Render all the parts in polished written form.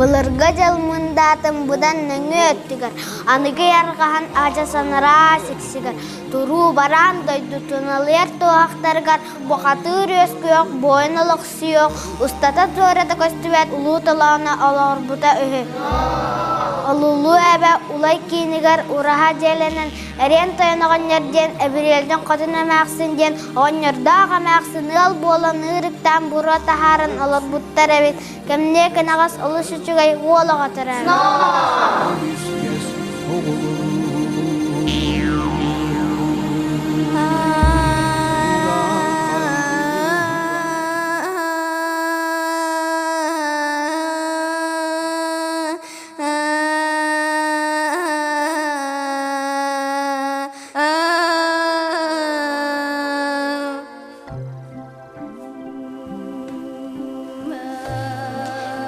Былыргы дьыл мындаатын быдан нөҥүө өттүгэр, аныгы арҕаһын адьас анараа сиксигэр, туруу бараан дойду туналыйар туоһахтарыгар бухатыыр үөскүөх, буойун олохсуйуох, устата туората көстүбэт улуу толооно олоҕурбута үһү. Олулуу эбэ Улай киинигэр ураһа дьиэлэнэн Эриэн Тойон оҕонньор диэн Эбириэлдьин Хотун эмээхсин диэн оҕонньордоох эмээхсин ыал буолан ыырыктаан буруо таһааран олорбуттар эбит. Кэмниэ кэнэҕэс олус үчүгэй уол оҕо төрөөбүт.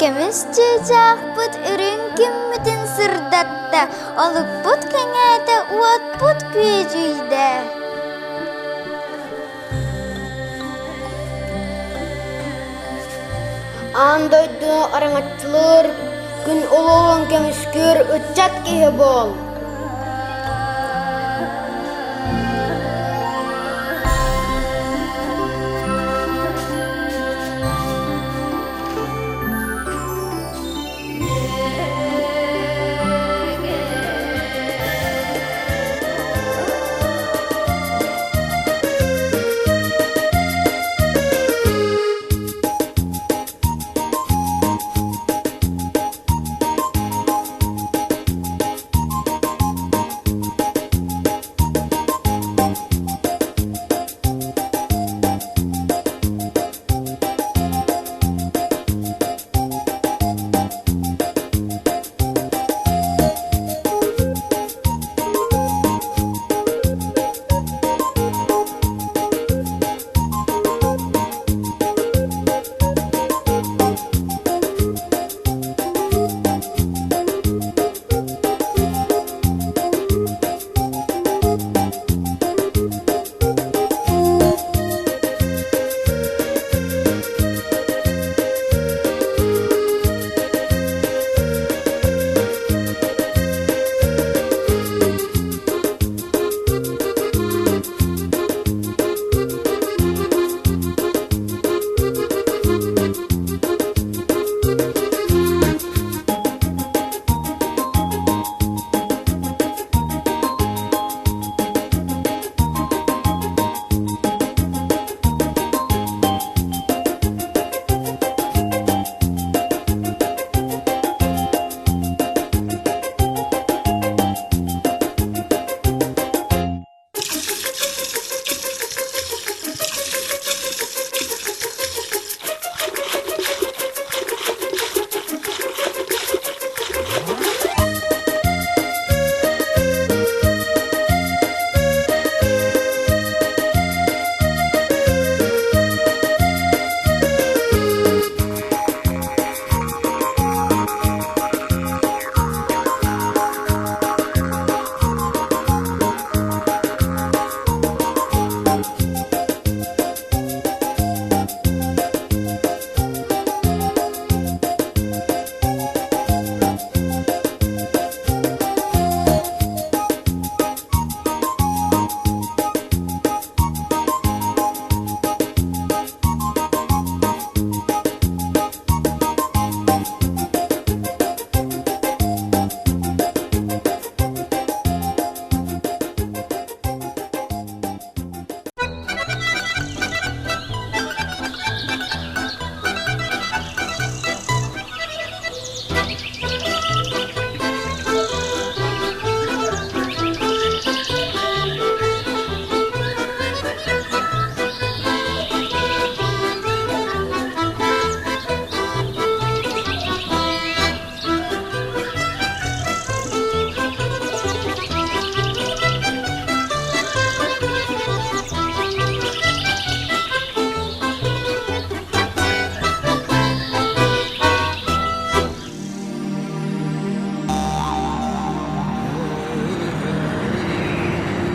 Көмүс чыычаахпыт үрүҥ күммүтүн сырдатта, олукпут кэҥээтэ, уотпут күөдьүйдэ. Аан дойдуну араҥаччылыыр, күн улуун көмүскүүр ыччат киһи буол!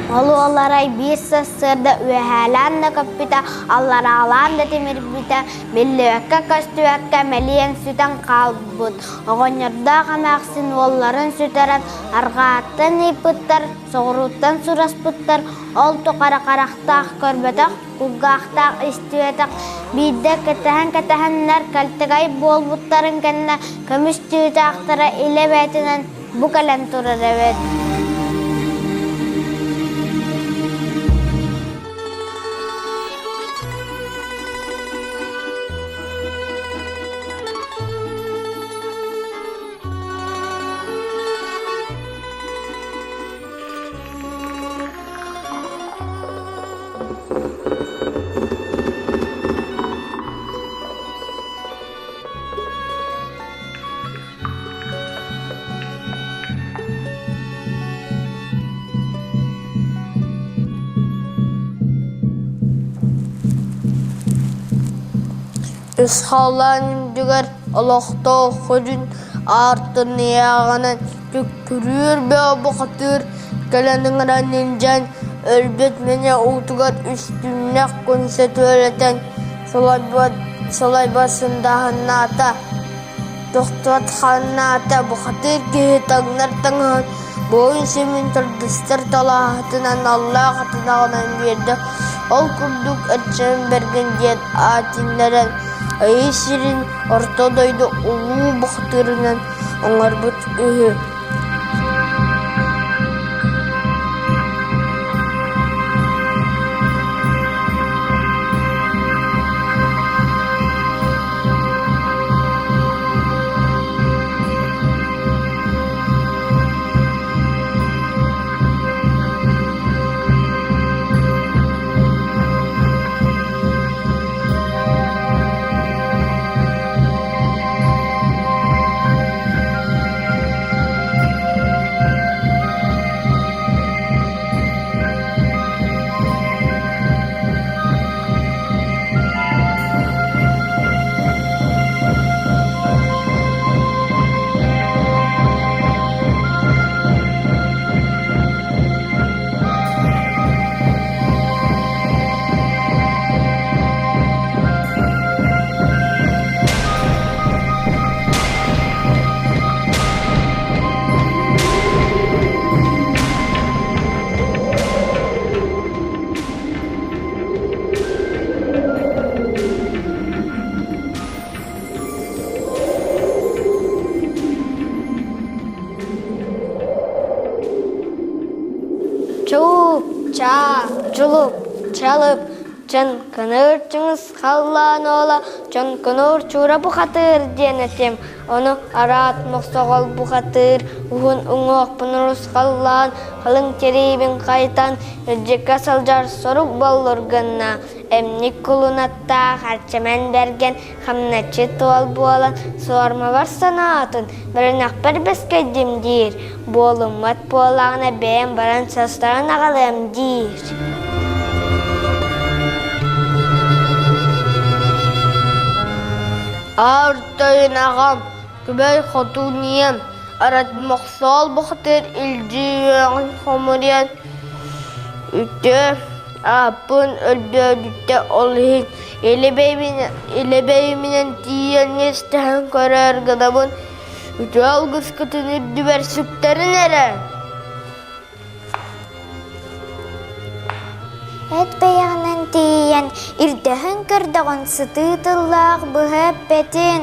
Ол уолларай биир сарсыарда үөһээлээн да көппүтэ, аллараалаан да тимирбитэ, биллибэккэ-көстүбэккэ мэлийэн сүтэн хаалбыт. Оҕонньордоох эмээхсин уолларын сүтэрэн арҕааттан ыйпыттар, соҕурууттан сураспыттар, ол тухары харахтаах көрбөтөх, кулгаахтаах истибэтэх, биирдэ кэтэһэн-кэтэһэннэр кэлтэгэй буолбуттарын кэннэ көмүс чыычаахтара илэ бэйэтинэн бу кэлэн турар эбит. Үс халлаан үрдүгэр олохтоох күнүн аартыныйааҕынан түккүрүүр бөҕө бухатыыр кэлэн ыҥыран илдьэн өлбүт мэҥэ уутугар үстүннэх күн сөтүөлэтэн сылайбат сылайбат сындааһыннаата Тохтоот ханнаата бухатыыр киһи таҥнар таҥаһын буойун симин тардыстар талааһытынан аллаах атынаҕынан биэрдэ. Ол курдук Эрчимэн Бэргэн диэн аат иҥнэрэн Айыы сирин орто дойду улуу бухатыырынан оҥорбут үһү. Чууп, чаа, чулуп, чалып, Чыҥкыныыр чыҥыс халлаан уола Чоҥкунуур чуура бухатыыр диэн этим, ону араат мохсоҕол бухатыыр уһун уҥуохпун урусхаллаан, халыҥ тириибин хайтан, илдьиккэ сылдьар сорук боллур гынна, эмньик кулунаттаах Эрчимэн Бэргэн хамначчыт уол буолан суормабар санаатын бөрөнөхпөр бэскэйдим диир, буолуммат буоллаҕына бэйэм баран састаран аҕалыам диир. Аар тойон аҕам, күбэй хотун ийэм, арат мохсоол бухатыыр илдьи үөҕүн хомуруйан үтүө ааппын өлбөөдүттэ ол иһин илэбэйиминэн тиийэн истэһэн көрөр гынабын үтүө алгыскытын үрдүбэр сүктэрин эрэ Эт бэйэҕинэн тиийэн, ирдэһэн көрдөҕүн сытыы тыллаах быһа эппэтин.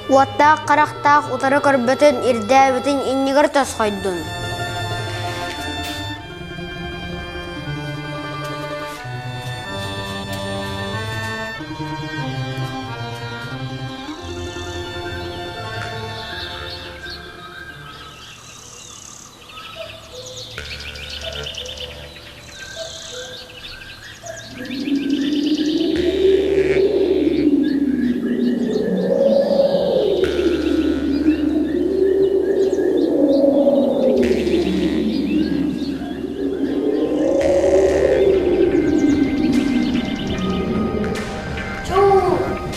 Уоттаах харахтаах утары көрбөтүн, ирдээбитин иннигэр тосхойдун.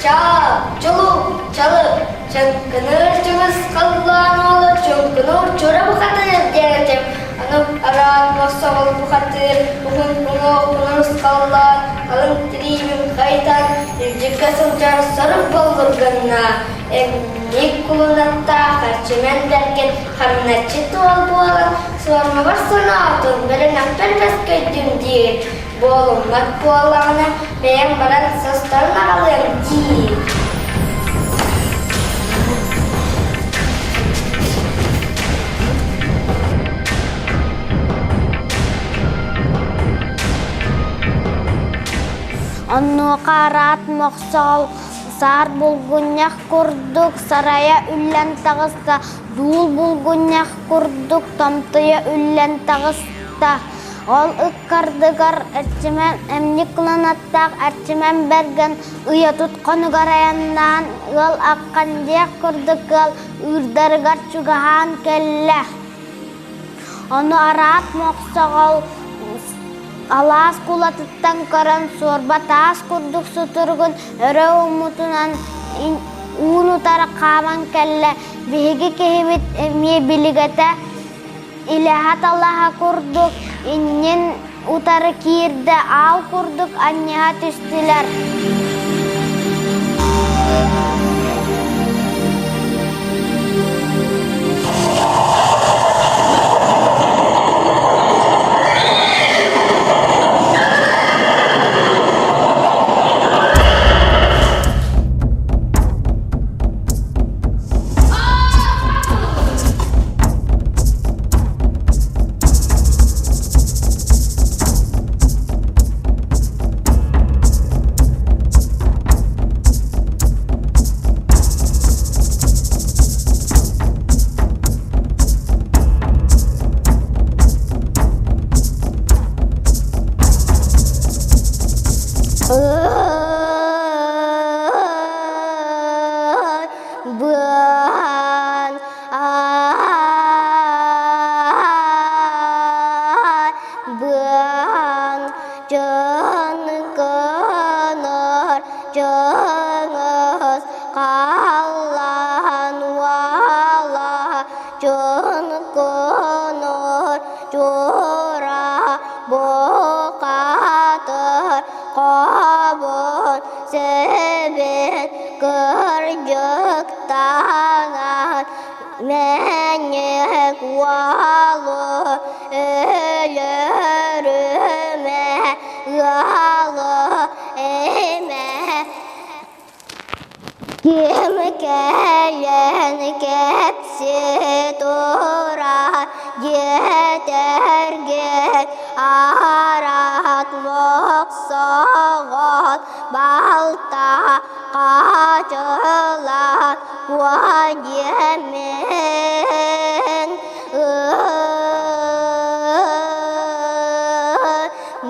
Чаа, чулу, чалы, чаҥкыныыр чыҥыс халлаан уола чуҥ. Уруккуну Чура бухатыыр диэн этим, аны араан мохсоҕол бухатыыр уһун уҥуохпунан ускаллаан, халыҥ тириибин хайытан, илдьиккэ сылдьар сорук боллурганна, эмньик кулунаттаах Эрчимэн Бэргэн хамначчы туол буолан, суормабар санаатын бэлэнэхпэр бэскэйдим диир, буолуммат буоллаҕына бэйэҥ баран состорон аҕалыаҥ дии. Онуоха араат мохсоҕол саар булгунньах курдук сарайа үллэн таҕыста, дуул булгунньах курдук томтойо үллэн таҕыста. Ол ыккардыгар Эрчимэн эмньик кыланаттаах Эрчимэн Бэргэн ыйа тут хонугар айаннаан ыал аххан диэх курдук ыал ыырдарыгар чугаһаан кэллэ. Ону араат мохсоҕол алаас кулатыттан көрөн суорба таас курдук сутуругун өрө ууммутунан уун утары хааман кэллэ. Биһиги киһибит эмиэ билигэтэ Илэһэ-талаһа курдук иннин утары киирдэ, аал курдук анньыһа түстүлэр. Быаһаан быаһаан дьон көнөр дьоҥос халлаан уола дьон көнөр дьура бухатыр хобун Сөбүн кырдьыктанан мэник уолу өлөрүмэ ыалы имэ Ким кэлэн кэпсии турар диэтэргит араат мохсоҕол балта хаачылаан куо диэммин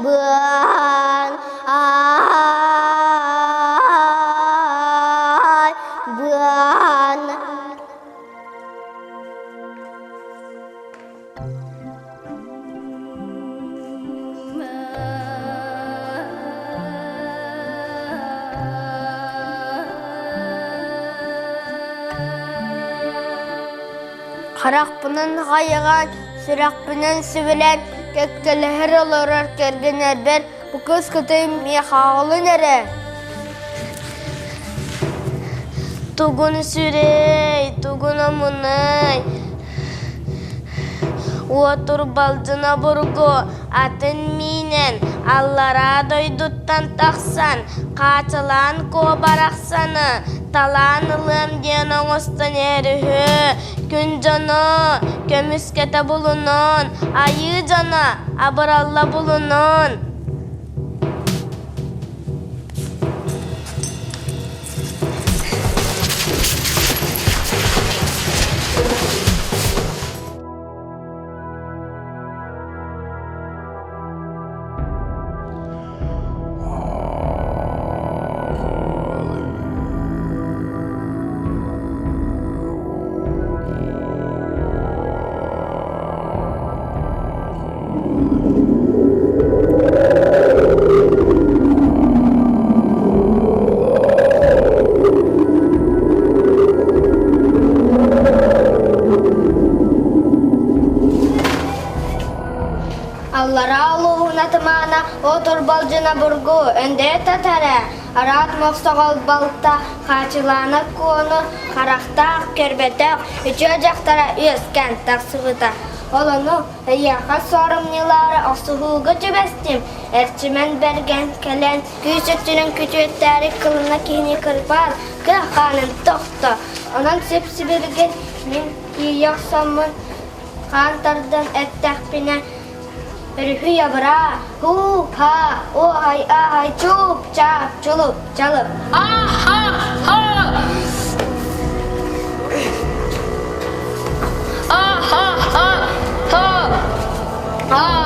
быан ай быан Харахпынан хайаҕаан, сүрэхпинэн сүбэлээн кэккэлэһэр олорор кэргэнэрбэр бу кыыс кытайым миэхэ аҕалын эрэ. Тугун сүрэй, тугун омунай, Уотурбалдьына обургу атын миинэн аллараа дойдуттан тахсан, хаачылаан куо барахсаны талаан ылыам диэн оҥостон иһэр үһү. Күн дьоно көмүскэтэ булунун, айыы дьоно абыралла булунун. Аллараа улууһун атымаана Отур Балдьына Бургу Өндөйө Татара Араат Мохсоҕол балта Хаачылаана Куону харахтаах көрбөтөх үтүө дьахтара үөскээн тахсыбыта. Ол ону эйиэхэ суорумньулаары охсуһууга түбэстим. Эрчимэн Бэргэн кэлэн күүс өттүнэн күтүөттээри кылына киһини кырбаан кыа хаанын тохто. Онон сип-сибилигин мин тиийэ охсоммун хаан тардан эттэхпинэ өрүһү ябыраа, һуу-һаа, уоһай-ааһай, чууп-чаап, чулуп-чалып. А-ха-ха! А-ха-ха! Ха! А!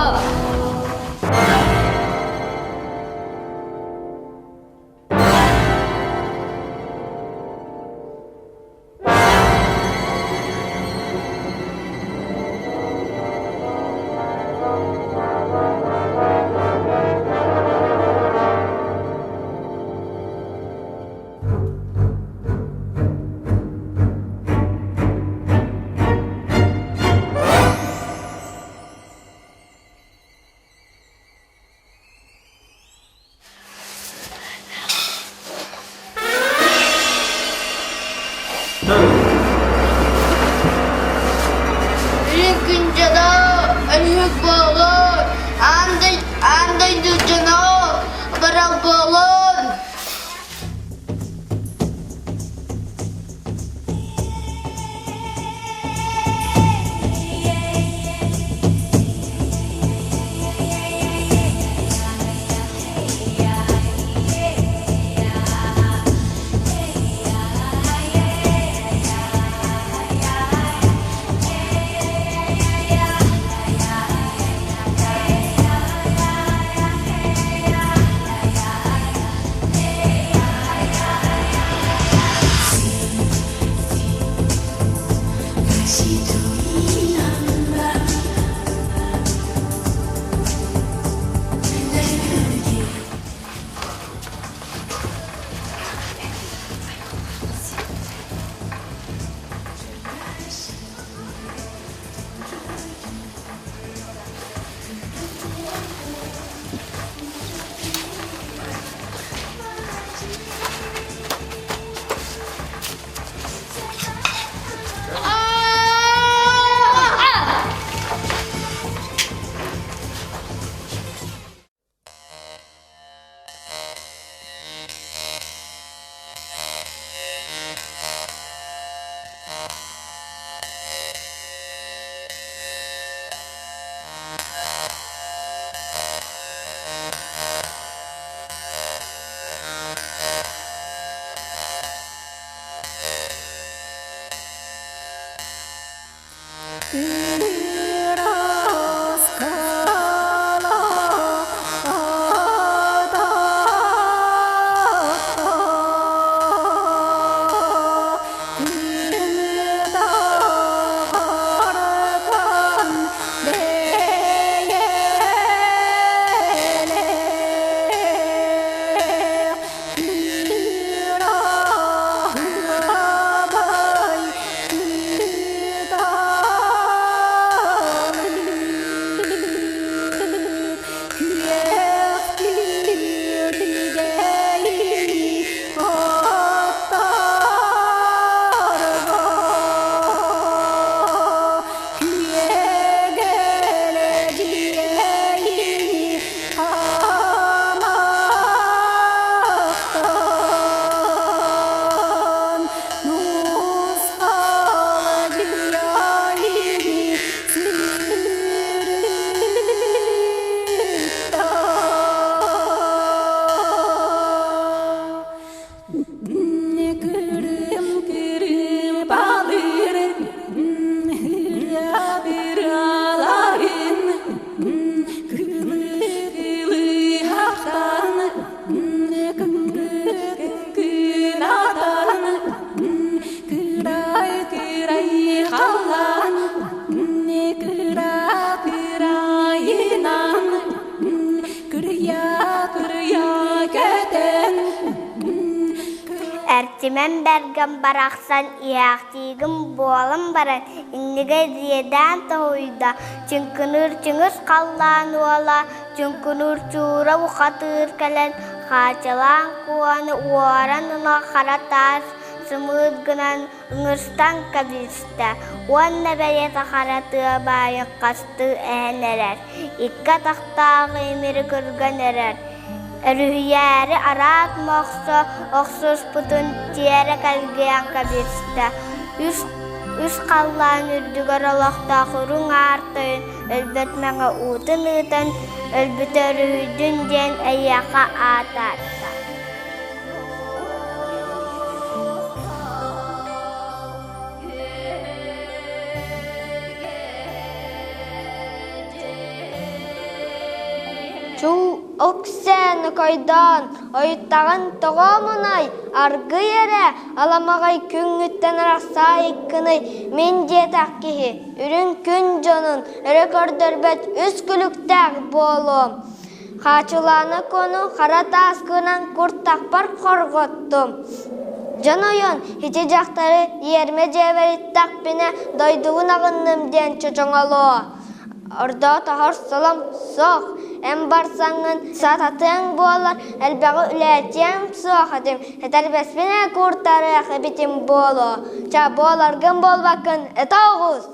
Эрчимэн Бэргэн барахсан иһээхтиигин буолан баран иннигэр иэдээн тоһуйда, чыҥкыныыр чыҥыс халлаан уола, чуҥкунуур чуура бухатыыр кэлэн хаачылаан куону уоран ыла хара таас сымыыт гынан ыҥырсан кэбистэ уонна бэйэтэ хара тыа баайын хастыы эһэн эрэр, икки атахтааҕы имири кырган эрэр Өрүһүйээри араат мохсо охсуспутун тиэрэ кэлгийэн кэбистэ, үс, үс халлаан үрдүгэр олохтоох үрүҥ аар тойон өлбөт мэҥэ уутун ыытан өлбүтэ өрүһүйдүн диэн эйиэхэ аатаата. Чуу, Оксен нокойдоон, ойуттаҕын тоҕо омунай, аргый эрэ, аламаҕай күҥҥүттэн арахсаайыккыный, мин диэтэх киһи, үрүҥ күн дьонун өрө көрдөрбөт үс күлүктээх буолуом. Хаачылаана куону хара тааскынан куртахпар хорҕоттум. Дьон ойон ити дьахтары иэрмэ дьиэбэриттэхпинэ дойдубун аҕынным диэн чочоҥолуо. Ордоотоһор солом суох, эн барсаҥҥын сататыаҥ буоллар, элбэҕи үлэлэтиэм суох этим, этэрбэспин эрэ кууртарыах эбитим буолуо. Чэ, буоларгын буолбаккын, этэ оҕус!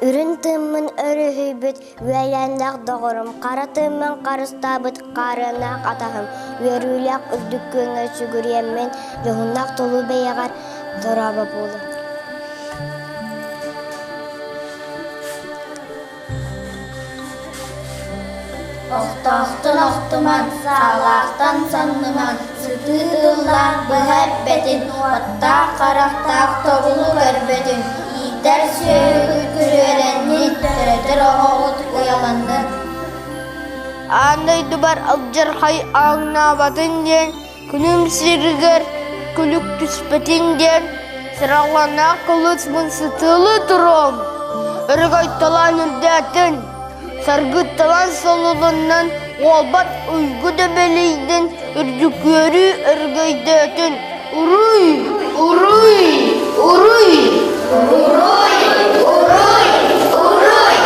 Үрүн тыыммын өрүһүйбүт үөлээннээх доҕорум, хара тыыммын харыстаабыт хаарыаннаах атаһым, үөрүүлээх үрдүк күөҥҥэ сүгүрүйэммин, дьоһуннаах толуу бэйэҕэр дорообо буолуҥ. Охтоохтон охтуман, саалаахтан самныман, сытыы тыллаах быһа эппэтин, уоттаах харахтаах тобулу көрбөтүн, иитэр сүөһүгүт күрүөлэннин, төрөтөр оҕоҕут уйаланнын. Аан дойдубар алдьархай ааҥнаабатын диэн, күнүм сиригэр күлүк түспэтин диэн, сыраҕланаах кылыспын сытыылыы туруом, өрөгөйтөлөөн үрдээтин, саргытталан солулуннан уолбат уйгу дөбөлүйдүн, үрдүкүөрүү өргөйдөөтүн, уруй, уруй, уруй! Уруй, уруй, уруй!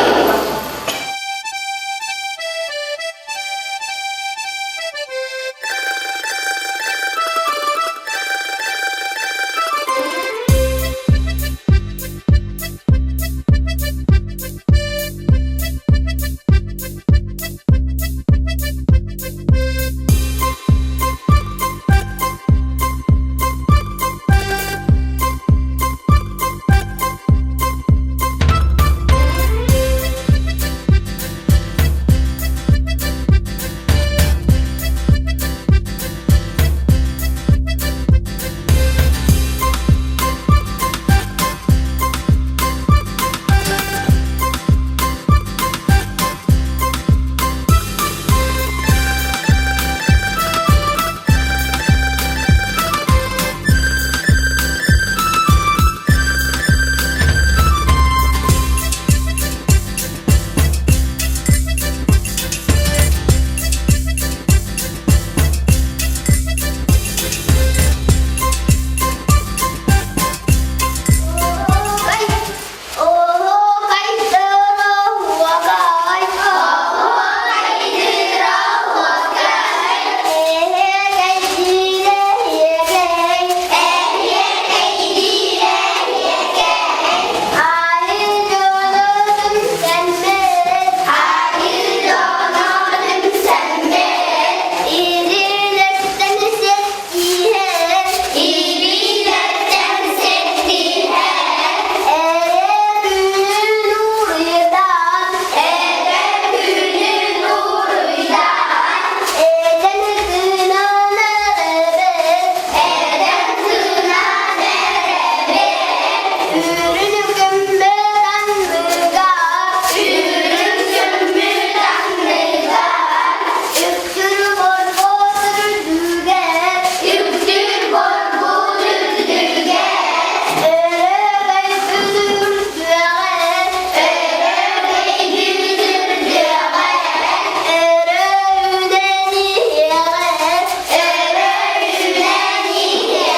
Үрүн көммөт анныгар, Үрүн көммөт анныгар, Үктүр борбут үрдүгэр, Үктүр борбут үрдүгэр, Өрөгөй бүдүрдүөҕэр, Өрөгөй бүдүрдүөҕэр, Өрө үүнэн иһиэҕэр, Өрө үүнэн иһиэҕэр.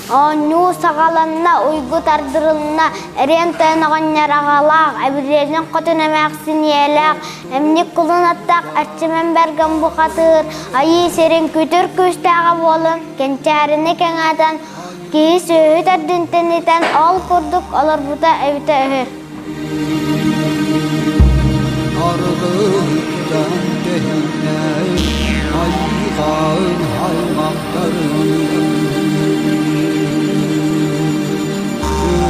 Оонньуу саҕаланна, уйгу тардырылынна, эриэн тойон оҕонньор аҕалаах, эбилиэнин хотун эмээхсин ийэлээх, Эмньик кулун аттаах Эрчимэн Бэргэн бухатыыр, Айыы сирин күтүр күүстээҕэ буолан, кэнчээрини кэҥэтэн, киһи сүөһү төрдүн тэнитэн ол курдук олорбута эбитэ үһү. Аргыттан тэһиннэр айҕаан аймахтарын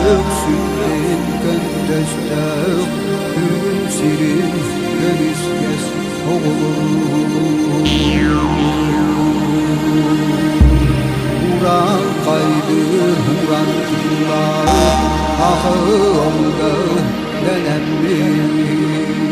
Өксүттэн көнтөстөөх күн сирин көмүскэс оҕолорун Уран хайдыр уран тыллар ахы олга дэнэммит.